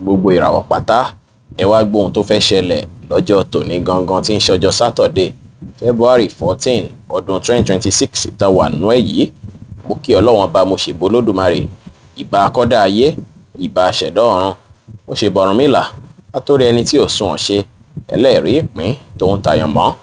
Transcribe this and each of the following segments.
Gbogbo ìràwọ̀ pátá, ẹ wá gbóhun tó fẹ́ ṣẹlẹ̀ lọ́jọ́ tòní gangan tí ń ṣọjọ́ Saturday, February 14, ọdún 2026 tá wà nú ẹ̀ yìí. Mo kí Ọlọ́run Ọba, mo ṣèbò Olódùmarè, ìbà akọ́dá ayé, ìbà aṣẹ̀dá ọ̀run, mo ṣèbà Ọ̀rúnmìlà, atórí ẹni tí ò sunwọ̀n ṣe, ẹlẹ́rìí ìpín tòun tàyàn mọ́.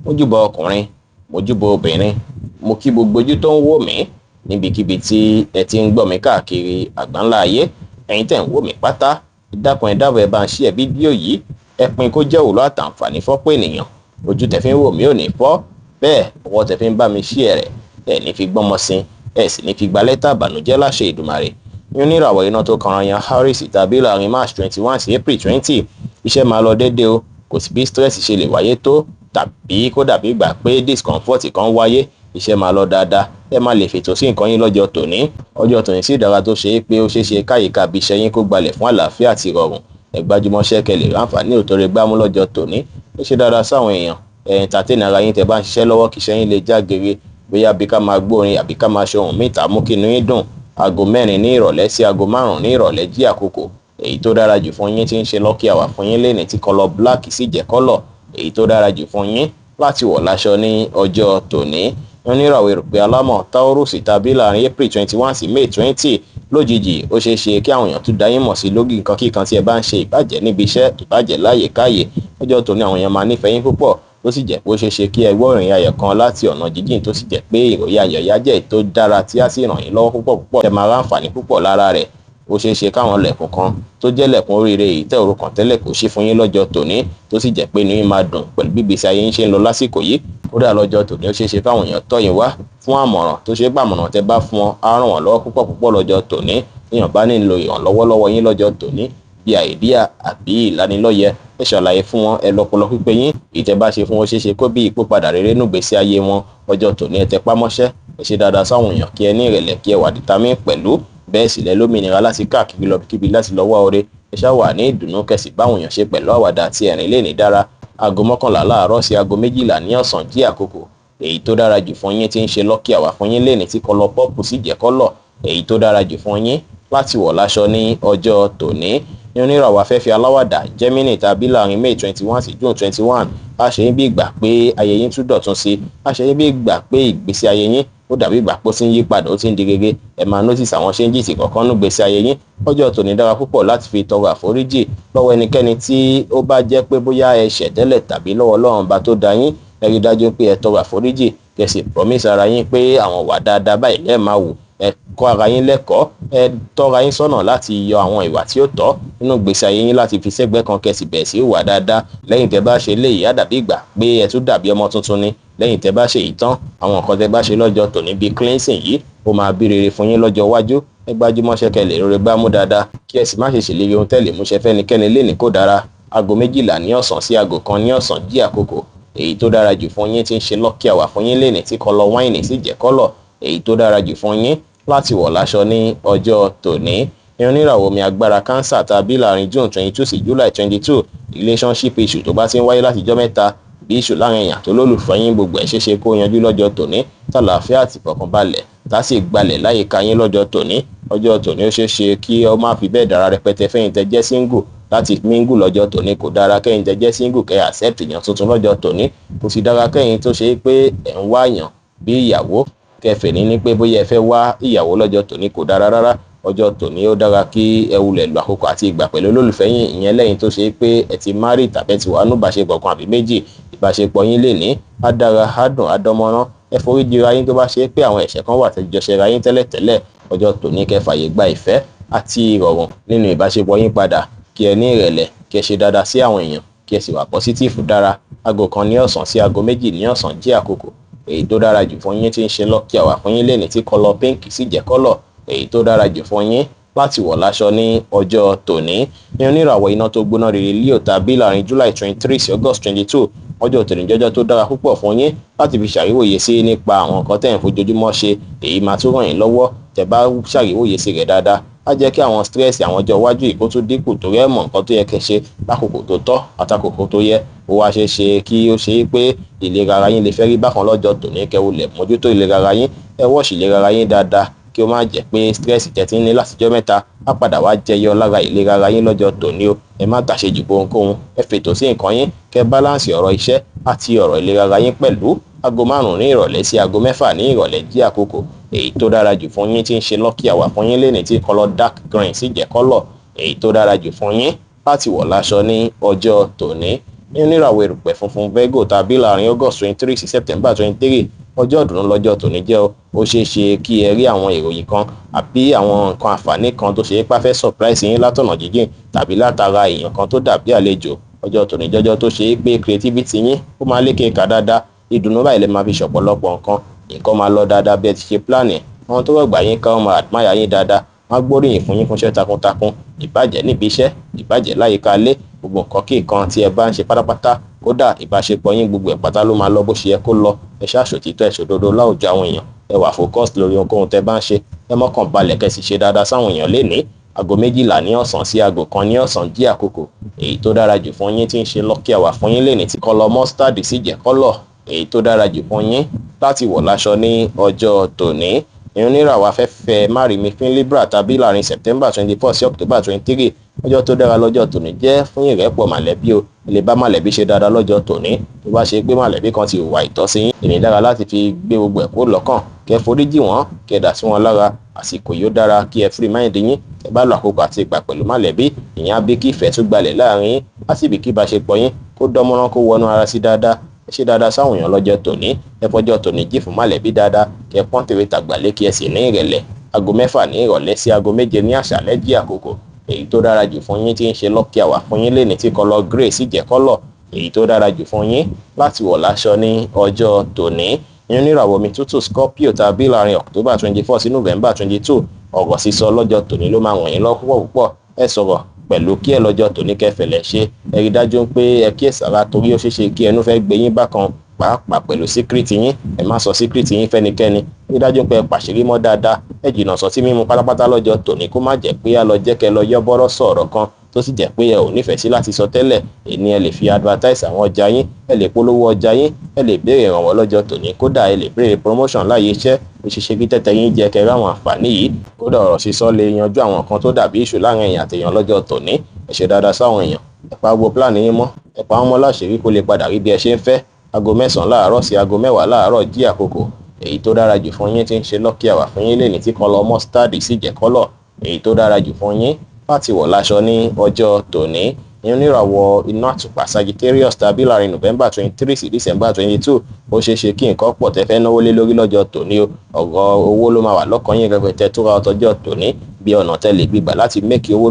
Mo júbà ọkùnrin, mo júbà obìnrin, mo kí gbogbo ojú tó ń wò mí níbikíbi tí ẹ ti ń gbọ́ mi káàkiri àgbáńlá ayé. Ẹ̀yin tẹ̀ ń wò mí pátá, ẹ dákun, ẹ dábọ̀, ẹ bá ń share fídíò yìí, ẹ pín kó jẹ́ òwúlò àtàǹfààní fọ́pọ̀ ènìyàn. Ojú tẹ̀ fi ń wò mí ò ní fọ́, bẹ́ẹ̀ ọwọ́ tẹ̀ fi ń bá mi share rẹ̀ ẹ ní fi gbọ́mọ sí, ẹ sì ní fi gba lẹ́tà ìbànújẹ́ láṣẹ Èdùmàrè. Oníràwọ̀ iná tó kanra yan Aries tàbí láàrin March 21 sí April 20, iṣẹ́ máa lọ déédéé o. Kò sí bí stress ṣe lè wáyé tó tàbí kó dàbí ìgbà pé discomfort kan wáyé, iṣẹ́ máa lọ dáadáa. Ẹ má lè fètò sí nǹkan yín lọ́jọ́ tòní. Ọjọ́ tòní sì dára tó ṣe é pé ó ṣeé ṣe káyìíká bí iṣẹ́ yín kó gbalẹ̀ fún àlàáfíà àti ìrọ̀rùn. Ẹ gbájúmọ́ṣẹ́ kẹ́ lè ráǹfààní òtòrè gbámú lọ́jọ́ tòní. Ó ṣe dáadáa sáwọn èèyàn, ẹ entertain ara yín tẹ́ bá ń ṣiṣẹ́ lọ́wọ́ kí iṣẹ́ yín lè já geere, bóyá bí ká máa gbórin àbí ká máa ṣe ohun míì tá mú kí inú yín dùn. Aago 4 ní ìrọ̀lẹ́ sí aago 5 ní ìrọ̀lẹ́ jí àkókò èyí tó dára jù fún yín tí ń ṣe lucky hour fún yín lénìí, tí kọlọ black sì jẹ́ kọ́lọ̀ èyí tó dára jù fún yín láti wọ̀ láṣọ ní ọjọ́ tòní. Oníràwọ̀ erùpẹ̀ alámọ̀ Taurus tàbí láàrin April 21 sí May 20, lójijì ó ṣeé ṣe kí àwọn èèyàn tún dá yín mọ̀ sí lórí nǹkan kíkan tí ẹ bá ń ṣe, ìbàjẹ́ níbi iṣẹ́, ìbàjẹ́ láyè káyè. Ọjọ́ tòní àwọn èèyàn máa nífẹ̀ẹ́ yín púpọ̀, tó sì jẹ́ pé ó ṣeé ṣe kí ẹ gbọ́ ìròyìn ayọ̀ kan láti ọ̀nà jíjìn, tó sì jẹ́ pé ìròyìn ayọ̀ yá jẹ́ tó dára tí á sì ràn yín lọ́wọ́ púpọ̀ púpọ̀, ẹ máa ráǹfààní púpọ̀ lára rẹ̀. Ó ṣeé ṣe káwọn lẹ̀kùn kan tó jẹ́ lẹ̀kùn oríire èyí tẹ́ òru kan tẹ́lẹ̀ kò ṣí fún yín lọ́jọ́ tòní, tó sì jẹ́ pé inú yín máa dùn pẹ̀lú bí ìgbésí ayé yín ṣe ń lọ lásìkò yìí. Kódà lọ́jọ́ tòní ó ṣeé ṣe káwọn èèyàn tọ́ yín wá fún àmọ̀ràn, tó ṣe gbàmọ̀ràn tẹ́ bá fún wọn á ràn wọ́n lọ́wọ́ púpọ̀ púpọ̀ lọ́jọ́ tòní. Èèyàn bá nílò ìrànlọ́wọ́ lọ́wọ́ yín lọ́jọ́ tòní bí àìdíà àbí ìlanilọ́yẹ, ẹ ṣàlàyé fún wọn, ẹ lọ́pọlọ pípé yín. Èyí tẹ́ bá ṣe fún wọn ṣeé ṣe kó bí ipò padà rere nù gbèsè ayé wọn. Ọjọ́ tòní ẹ tẹpá mọ́ṣẹ́, ẹ ṣe dáadáa sáwọn èèyàn, kí ẹ ní ìrẹ̀lẹ̀, kí ẹ wà determined pẹ̀lú. Bẹ́ẹ̀ sì lẹ lómìnira láti káàkiri lọ kíbi láti lọ wá oore. Ẹ ṣáà wà ní ìdùnnú, kẹsì báwọn èèyàn ṣe pẹ̀lú àwàdà àti ẹ̀rín lè ní dára. Aago 11 láàárọ̀ sí aago 12 ní ọ̀sán jí àkókò èyí tó dára jù fún yín tí ń ṣe lucky hour fún yín lénìí, tí kọlọ purple sì jẹ́ kọ́lọ̀ èyí tó dára jù fún yín láti wọ̀ láṣọ ní ọjọ́ tòní. Ní oníràwọ̀ afẹ́fẹ́ aláwàdà Gemini tàbí láàrin May 21 sí June 21, a ṣe yín bí ìgbà pé ayé yín tún dọ̀tun sí, a ṣe yín bí ìgbà pé ìgbésí ayé yín ó dàbí ìgbà pé ó ti ń yí padà, ó ti ń di rere. Ẹ máa notice àwọn changes kọ̀ọ̀kan nínú ìgbésí ayé yín. Ọjọ́ tòní dára púpọ̀ láti fi tọrọ àforíjì lọ́wọ́ ẹnikẹ́ni tí ó bá jẹ́ pé bóyá ẹ ṣẹ̀ tẹ́lẹ̀ tàbí lọ́wọ́ Ọlọ́run Ọba tó dá yín. Ẹ rí dájú pé ẹ tọrọ àforíjì, kẹ́ sì promise ara yín pé àwọn wà dáadáa báyìí lẹ́ẹ̀ máa wù. Ẹ kọ́ ara yín lẹ́kọ̀ọ́, ẹ tọ́ra yín sọ́nà láti yọ àwọn ìwà tí ó tọ́ nínú ìgbésí ayé yín láti fi sẹ́gbẹ́ kan, kẹ́ sì bẹ̀rẹ̀ sí wà dáadáa. Lẹ́yìn tẹ́ bá ṣe léyìí, á dàbí ìgbà pé ẹ tún dàbí ọmọ tuntun ni. Lẹ́yìn tẹ́ bá ṣe yìí tán, àwọn nǹkan tẹ́ bá ṣe lọ́jọ́ tòní bíi cleansing yìí, ó máa bí rere fún yín lọ́jọ́ iwájú. Ẹ gbájúmọ́ṣẹ́ kẹ́ lè rere gbámú dáadáa, kí ẹ sì má ṣe ṣèlérí ohun tẹ́ lè múṣẹ fẹ́nikẹ́ni lénìí kó dára. Aago 12 ní ọ̀sán sí aago 1 ní ọ̀sán jí àkókò èyí tó dára jù fún yín tí ń ṣe lucky hour fún yín lénìí, tí kọlọ wáìnì sì jẹ́ kọ́lọ̀ èyí tó dára jù fún yín láti wọ̀ láṣọ ní ọjọ́ tòní. Ní oníràwọ̀ omi agbára Cancer tàbí láàrin June 22 sí July 22, relationship issue tó bá ti ń wáyé látijọ́ mẹ́ta, bí issue láàrin èèyàn tó lólùfẹ́ yín, gbogbo ẹ̀ ṣeéṣe kó yanjú lọ́jọ́ tòní, tàlàáfíà àti ìfọ̀kànbalẹ̀ tá sì gbalẹ̀ láyìíká yín lọ́jọ́ tòní. Ọjọ́ tòní ó ṣeé ṣe kí ọ má fi bẹ́ẹ̀ dára rẹpẹtẹ fẹ́yìn tẹ́ jẹ́ single láti mingle lọ́jọ́ tòní. Kò dára kẹ́yìn tẹ́ jẹ́ single kẹ́ accept èèyàn tuntun lọ́jọ́ tòní. Kò sì dára kẹ́yìn tó ṣe pé ẹ̀ ń wá èèyàn bí ìyàwó kẹfẹ́ ní pé bóyá ẹ fẹ́ wá ìyàwó lọ́jọ́ tòní, kò dára rárá. Ọjọ́ tòní ó dára kí ẹ wulẹ̀ lo àkókò àti ìgbà pẹ̀lú olólùfẹ́ yín, ìyẹn lẹ́yìn tó ṣe pé ẹ ti marry tàbí ẹ ti wà nínú ìbáṣepọ̀ kan àbí méjì. Ìbáṣepọ̀ yín lè ní á dára, á dùn, á dánmọ́rán. Ẹ foríjì ra yín tó bá ṣe pé àwọn ẹ̀ṣẹ̀ kan wà tẹ́ jọ ṣe ra yín tẹ́lẹ̀tẹ́lẹ̀. Ọjọ́ tòní kẹ́ fàyè gba ìfẹ́ àti ìrọ̀rùn nínú ìbáṣepọ̀ yín padà, kí ẹ ní ìrẹ̀lẹ̀, kí ẹ ṣe dáadáa sí àwọn èèyàn, kí ẹ sì wà positive dára. Aago 1 ní ọ̀sán sí aago 2 ní ọ̀sán jẹ́ àkókò èyí tó dára jù fún yín tí ń ṣe lucky hour fún yín lénìí, tí kọlọ pink sì jẹ́ kọ́lọ̀ èyí tó dára jù fún yín láti wọ̀ láṣọ ní ọjọ́ tòní. Ní oníràwọ̀ iná tó gbóná rere Leo tàbí láàrin July 23 sí August 22, ọjọ́ tòní jọjọ́ tó dára púpọ̀ fún yín láti fi ṣàríwòye sí nípa àwọn nǹkan tẹ́ ń fojoojúmọ́ ṣe. Èyí máa tún ràn yín lọ́wọ́. Tẹ́ bá ṣàríwòye sí rẹ̀ dáadáa, á jẹ́ kí àwọn stress àwọn ọjọ́ iwájú yìí kó tún dínkù, torí ẹ mọ̀ nǹkan tó yẹ kẹ́ ṣe lákòókò tó tọ́ àtàkòkò tó yẹ. Ó wá ṣeé ṣe kí ó ṣe é pé ìlera ara yín lè fẹ́ rí bákan lọ́jọ́ tòní, kẹ́ wulẹ̀ mójútó ìlera ara yín, ẹ wash ìlera ara yín dáadáa. Kí ó má jẹ́ pé stress tẹ́ ti ń ní látijọ́ mẹ́ta á padà wá jẹyọ lára ìlera ara yín lọ́jọ́ tòní o. Ẹ má tàṣejù bó ohunkóhun, ẹ fètò sí nǹkan yín, kẹ́ balance ọ̀rọ̀ iṣẹ́ àti ọ̀rọ̀ ìlera ara yín pẹ̀lú. Aago 5 ní ìrọ̀lẹ́ sí aago 6 ní ìrọ̀lẹ́ jí àkókò èyí tó dára jù fún yín tí ń ṣe lucky hour fún yín lénìí, tí colour dark green sì jẹ́ colour èyí tó dára jù fún yín láti wọ̀ láṣọ ní ọjọ́ tòní. Ní oníràwọ̀ erùpẹ̀ funfun Virgo tàbí láàrin August 23 sí September 23, ọjọ́ ìdùnnú lọ́jọ́ tòní jẹ́ o. Ó ṣeé ṣe kí ẹ rí àwọn ìròyìn kan àbí àwọn nǹkan àǹfààní kan tó ṣe é pàfẹ́ surprise yín látọ̀nà jíjìn tàbí látara èèyàn kan tó dàbí àlejò. Ọjọ́ tòní jọjọ́ tó ṣe é pé creativity yín ó máa lékè ká dáadáa. Ìdùnnú báyìí lè máa fi ṣọ̀pọ̀lọpọ̀ nǹkan. Nǹkan máa lọ dáadáa bí ẹ ti ṣe plan ẹ̀. Àwọn tó rọ̀gbà yín ká, wọ́n máa admire yín dáadáa, wọ́n á gbóríyìn fún yín fúnṣẹ́ takuntakun, ìbàjẹ́ níbi iṣẹ́, ìbàjẹ́ láyìíká ilé, gbogbo nǹkan kí nǹkan tí ẹ bá ń ṣe pátápátá. Kódà ìbáṣepọ̀ yín, gbogbo ẹ̀ pátá ló máa lọ bó ṣe yẹ kó lọ. Ẹ ṣáà ṣòtítọ́, ẹ ṣòdodo láwùjọ àwọn èèyàn. Ẹ wà focus lórí ohunkóhun tẹ́ bá ń ṣe. Ẹ mọ́kàn balẹ̀, kẹ́ sì ṣe dáadáa sáwọn èèyàn lénìí. Aago 12 ní ọ̀sán sí aago 1 ní ọ̀sán jí àkókò èyí tó dára jù fún yín tí ń ṣe lucky hour fún yín lénìí, tí colour mustard sì jẹ́ colour èyí tó dára jù fún yín láti wọ̀ láṣọ ní ọjọ́ tòní. Oníràwọ̀ afẹ́fẹ́ márìmífín Libra tàbí láàrin September 24 sí October 23, ọjọ́ tó dára lọ́jọ́ tòní jẹ́ fún ìrẹ́pọ̀ mọ̀lẹ́bí o. Ẹ lè bá mọ̀lẹ́bí ṣe dáadáa lọ́jọ́ tòní. Tó bá ṣe pé mọ̀lẹ́bí kan ti hùwà ìtọ́sí yín, èyí dára láti fi gbé gbogbo ẹ̀ kó lọ́kàn, kẹ́ foríjì wọ́n, kẹ́ dà sí wọn lára. Àsìkò yìí ó dára kí ẹ free mind yín. Ẹ bá lo àkókò àti ìgbà pẹ̀lú mọ̀lẹ́bí, ìyẹn á bí kí ìfẹ́ tún gbalẹ̀ láàrin yín, á sì bí kí ìbáṣepọ̀ yín kó dánmọ́rán, kó wọnú ara sí dáadáa. Ẹ ṣe dáadáa sáwọn èèyàn lọ́jọ́ tòní. Ẹ fọjọ́ tòní jí fún mọ̀lẹ́bí dáadáa, kẹ́ pọ́n tèrè tàgbà lé, kí ẹ sì ní ìrẹ̀lẹ̀. Aago 6 ní ìrọ̀lẹ́ sí aago 7 ní àṣálẹ́ jí àkókò èyí tó dára jù fún yín tí ń ṣe lucky hour fún yín lénìí, tí colour grey sì jẹ́ colour èyí tó dára jù fún yín láti wọ̀ láṣọ ní ọjọ́ tòní. Oníràwọ̀ omi tútù Scorpio tàbí láàrin October 24 sí November 22, ọ̀rọ̀ sísọ lọ́jọ́ tòní ló máa ràn yín lọ́wọ́ púpọ̀ púpọ̀. Ẹ sọ̀rọ̀ pẹ̀lú kí ẹ lọ́jọ́ tòní, kẹfẹ̀lẹ̀ ṣe. Ẹ rí dájú pé ẹ kíyèsára, torí ó ṣeéṣe kí ẹnu fẹ́ gbé yín bákan, pàápàá pẹ̀lú secret yín. Ẹ má sọ secret yín fẹ́nikẹ́ni. Rí dájú pé ẹ pàṣírí mọ́ dáadáa. Ẹ jìnnà sọtí mímu pátápátá lọ́jọ́ tòní, kó má jẹ́ pé á lọ jẹ́ kẹ́ lọ yọ́ bọ́rọ́ sọ̀rọ̀ kan tó sì jẹ́ pé ẹ ò nífẹ̀ẹ́ sí láti sọ tẹ́lẹ̀. Èní ẹ lè fi advertise àwọn ọjà yín, ẹ lè polówó ọjà yín, ẹ lè béèrè ìrànwọ́ lọ́jọ́ tòní. Kódà ẹ lè béèrè promotion láyé iṣẹ́. Ó ṣe ṣe kí tẹ́tẹ́ yín jẹ́ kẹ́ ráwọn àǹfààní yìí. Kódà ọ̀rọ̀ sísọ lè yanjú àwọn nǹkan tó dàbí ìṣù láàrin èèyàn àtèèyàn lọ́jọ́ tòní. Ẹ ṣe dáadáa sáwọn èèyàn, ẹ pa gbogbo plan yín mọ́, ẹ pa wọ́n mọ́ láṣìírí kó lè padà rí bí ẹ ṣe ń fẹ́. Aago 9 láàárọ̀ sí aago 10 láàárọ̀ jí àkókò èyí tó dára jù fún yín tí ń ṣe lucky hour fún yín lénìí, tí colour mustard sì jẹ́ colour èyí tó dára jù fún yín láti wọ̀ láṣọ ní ọjọ́ tòní. Oníràwọ̀ iná àtùpà Sagittarius tàbí láàrin November 23 sí December 22, ó ṣeé ṣe kí nǹkan pọ̀ tẹ́ fẹ́ náwó lé lórí lọ́jọ́ tòní o. Ọ̀rọ̀ owó ló máa wà lọ́kàn yín rẹpẹtẹ tó ra ọtọjọ́ tòní. Bí ọ̀nà tẹ́ lè gbígbà láti make owó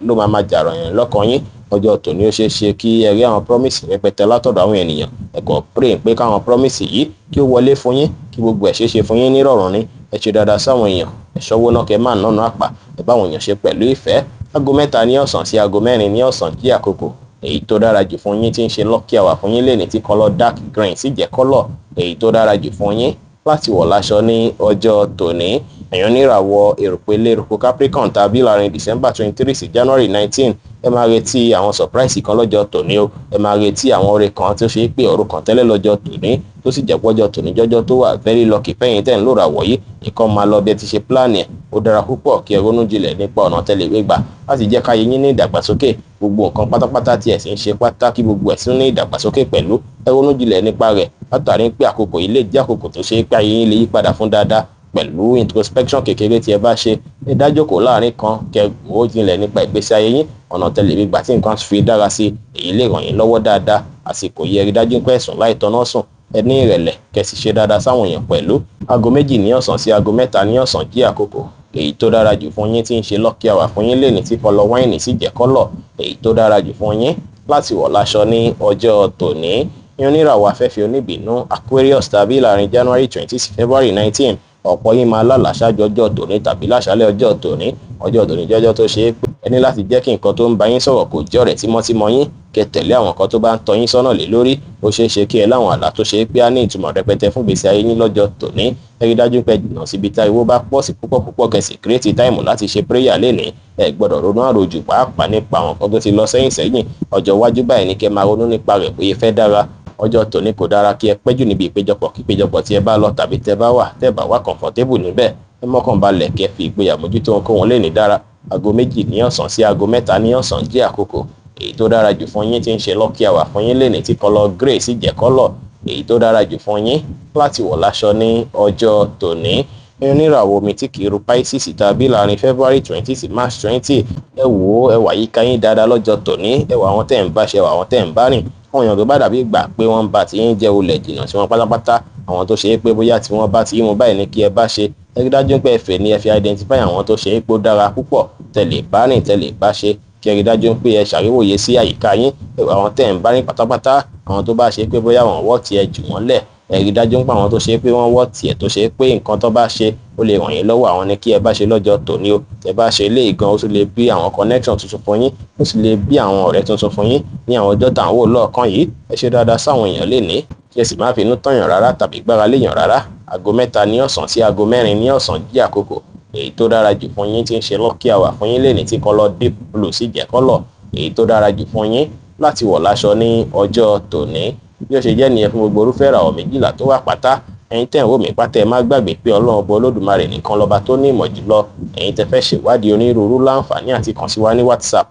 ló máa jà ròyìn lọ́kàn yín ọjọ́ tòní. Ó ṣeé ṣe kí ẹ rí àwọn promise rẹpẹtẹ látọ̀dọ̀ àwọn ènìyàn. Ẹ kàn pray pé káwọn promise yìí kí ó wọlé fún yín, kí gbogbo ẹ̀ ṣeé ṣe fún yín nírọ̀rùn ni. Ẹ ṣe dáadáa sáwọn èèyàn, ẹ ṣọ́wó náà, kẹ́ máa nánà àpà. Ẹ bá àwọn èèyàn ṣe pẹ̀lú ìfẹ́. Aago 3 ní ọ̀sán sí aago 4 ní ọ̀sán jí àkókò èyí tó dára jù fún yín tí ń ṣe lucky hour fún yín lénìí, tí colour dark green sì jẹ́ colour èyí tó dára jù fún yín láti wọ̀ láṣọ ní ọjọ́ tòní. Ẹ̀yàn níràwọ̀ èròpé lérúkọ Capricorn tàbí láàrin December 23 sí January 19, ẹ máa retí àwọn surprise kan lọ́jọ́ tòní o. Ẹ máa retí àwọn oore kan tó ṣe é pé ọ̀rọ̀ kan tẹ́lẹ̀ lọ́jọ́ tòní, tó sì jẹ́ pọ́jọ́ tòní jọ́jọ́ tó wà very lucky fẹ́yìn tẹ́ ń lòrà wọ̀nyí. Nǹkan máa lọ bí ẹ ti ṣe plan ẹ̀. Ó dára púpọ̀ kí ẹ ronú jinlẹ̀ nípa ọ̀nà tẹ́lẹ̀ gbé gbà láti jẹ́ káyé yín ní ìdàgbàsókè. Gbogbo nǹkan pátápátá tí ẹ sì ń ṣe pátá, kí gbogbo ẹ̀ sì ní ìdàgbàsókè pẹ̀lú. Ẹ ronú jinlẹ̀ nípa rẹ̀, látàrí pé àkókò yìí lè jẹ́ àkókò tó ṣe é pé ayé yín lè yí padà fún dáadáa pẹ̀lú introspection kékeré tí ẹ bá ṣe. Ẹ dájókòó láàrin kan, kẹ́ rò jinlẹ̀ nípa ìgbésí ayé yín, ọ̀nà tẹ́lẹ̀ gbígbà tí nǹkan fi dára sí. Èyí lè ràn yín lọ́wọ́ dáadáa. Àsìkò yìí, ẹ rí dájú pé ẹ̀sùn láì tọ́nà sùn, ẹ ní ìrẹ̀lẹ̀, kẹ́ sì ṣe dáadáa sáwọn èèyàn pẹ̀lú. Aago 2 ní ọ̀sán sí aago 3 ní ọ̀sán jí àkókò èyí tó dára jù fún yín tí ń ṣe lucky hour fún yín lénìí, tí colour wine sì jẹ́ colour èyí tó dára jù fún yín láti wọ̀ láṣọ ní ọjọ́ tòní. Oníràwọ̀ afẹ́fẹ́ oníbìínú Aquarius tàbí láàrin January 20 sí February 19, ọ̀pọ̀ yín máa lálàá ṣáájú ọjọ́ tòní tàbí láṣálẹ́ ọjọ́ tòní. Ọjọ́ tòní jọjọ́ tó ṣe é pé ẹ ní láti jẹ́ kí nǹkan tó ń bá yín sọ̀rọ̀ kò jẹ́ ọ̀rẹ́ tímọ́tímọ́ yín, kẹ́ tẹ̀lé àwọn nǹkan tó bá ń tọ́ yín sọ́nà lé lórí. Ó ṣeé ṣe kí ẹ láwọn àlá tó ṣe é pé á ní ìtumọ̀ rẹpẹtẹ fún ìgbésí ayé yín lọ́jọ́ tòní. Ẹ rí dájú pé jìnnà síbi tá ìwó bá pọ̀ sí púpọ̀ púpọ̀, kẹ́ sì create time láti ṣe prayer lénìí. Ẹ gbọ́dọ̀ ronú àròjù, pàápàá nípa àwọn nǹkan tó ti lọ sẹ́yìn sẹ́yìn. Ọjọ́ iwájú báyìí ni kẹ́ máa ronú nípa rẹ̀ bóyá fẹ́ dára. Ọjọ́ tòní kò dára kí ẹ pẹ́ jù níbi ìpéjọpọ̀ kí ìpéjọpọ̀ tí ẹ bá lọ tàbí tẹ́ bá wà, tẹ́ bá wà comfortable níbẹ̀. Ẹ mọ́kàn balẹ̀ kẹ́ fi ìgboyà mójútó ohunkóhun lè ní dára. Aago 2 ní ọ̀sán sí aago 3 ní ọ̀sán jẹ́ àkókò èyí tó dára jù fún yín, tí ń ṣe lucky hour fún yín lẹ́ni, tí color grey sì jẹ́ color èyí tó dára jù fún yín láti wọ̀ láṣọ ní ọjọ́ tòní. Oníràwọ̀ omi tí kì í ru Pisces tàbí láàrin February 20 sí March 20, ẹ wò ó, ẹ wà yíká yín dáadáa lọ́jọ́ tòní. Ẹ wà àwọn tẹ́ ń bá ṣe, wà àwọn tẹ́ ń bá rìn. Àwọn èèyàn tó bá dàbí ìgbà pé wọ́n ń ba ti yín jẹ́, olè jìnnà sí wọn pátápátá. Àwọn tó ṣe é pé bóyá tí wọ́n bá ti yín mu báyìí ní kí ẹ bá ṣe. Ẹ rí dájú pé ẹ fẹ́ ni ẹ fi identify àwọn tó ṣe é pé ó dára púpọ̀ tẹ̀lé bá rìn, tẹ̀lé bá ṣe. Kí ẹ rí dájú pé ẹ ṣàríwòye sí àyíká yín, àwọn tẹ́ ń bá rìn pátápátá. Àwọn tó bá ṣe pé bóyá wọ́n wọ́ tiẹ̀, jù wọ́n lẹ̀. Ẹ rí dájú pé àwọn tó ṣe pé wọ́n wọ́ tiẹ̀, tó ṣe pé nǹkan tó bá ṣe ó lè ràn yín lọ́wọ́, àwọn ni kí ẹ bá ṣe lọ́jọ́ tòní o. Ẹ bá ṣe eléyìí gan, ó sì lè bí àwọn connection tuntun fún yín, ó sì lè bí àwọn ọ̀rẹ́ tuntun fún yín ní àwọn ọjọ́ tá à ń wò lọ́ọ̀kan yìí. Ẹ ṣe dáadáa sáwọn èèyàn lè ní, kí ẹ sì má finú tọ̀yàn rárá tàbí gbára léèyàn rárá. Aago 3 ní ọ̀sán sí aago 4 ní ọ̀sán jẹ́ àkókò èyí tó dára jù fún yín, tí ń ṣe lucky hour fún yín lẹ́ni, tí color deep blue sì jẹ́ color èyí tó dára jù fún yín láti wọ̀ láṣọ ní ọjọ́ tòní. Bí ó ṣe jẹ́ nìyẹn fún gbogbo orúfẹ́ ìràwọ̀ 12 tó wà pátá. Ẹ̀yin tẹ́ ń wò mí pátá, ẹ má gbàgbé pé Ọlọ́run Ọba Olódùmarè nìkan lọ́ba tó ní ìmọ̀ jùlọ. Ẹ̀yin tẹ́ fẹ́ ṣèwádìí onírúurú, láǹfààní àti kàn sí wa ní WhatsApp,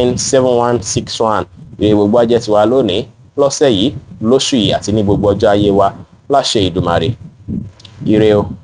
09033897161. Ire gbogbo ajẹ́ tiwa lónìí, lọ́sẹ̀ yìí, lóṣù yìí àti ní gbogbo ọjọ́ ayé wa láṣẹ Ìdùmarè. Ire o.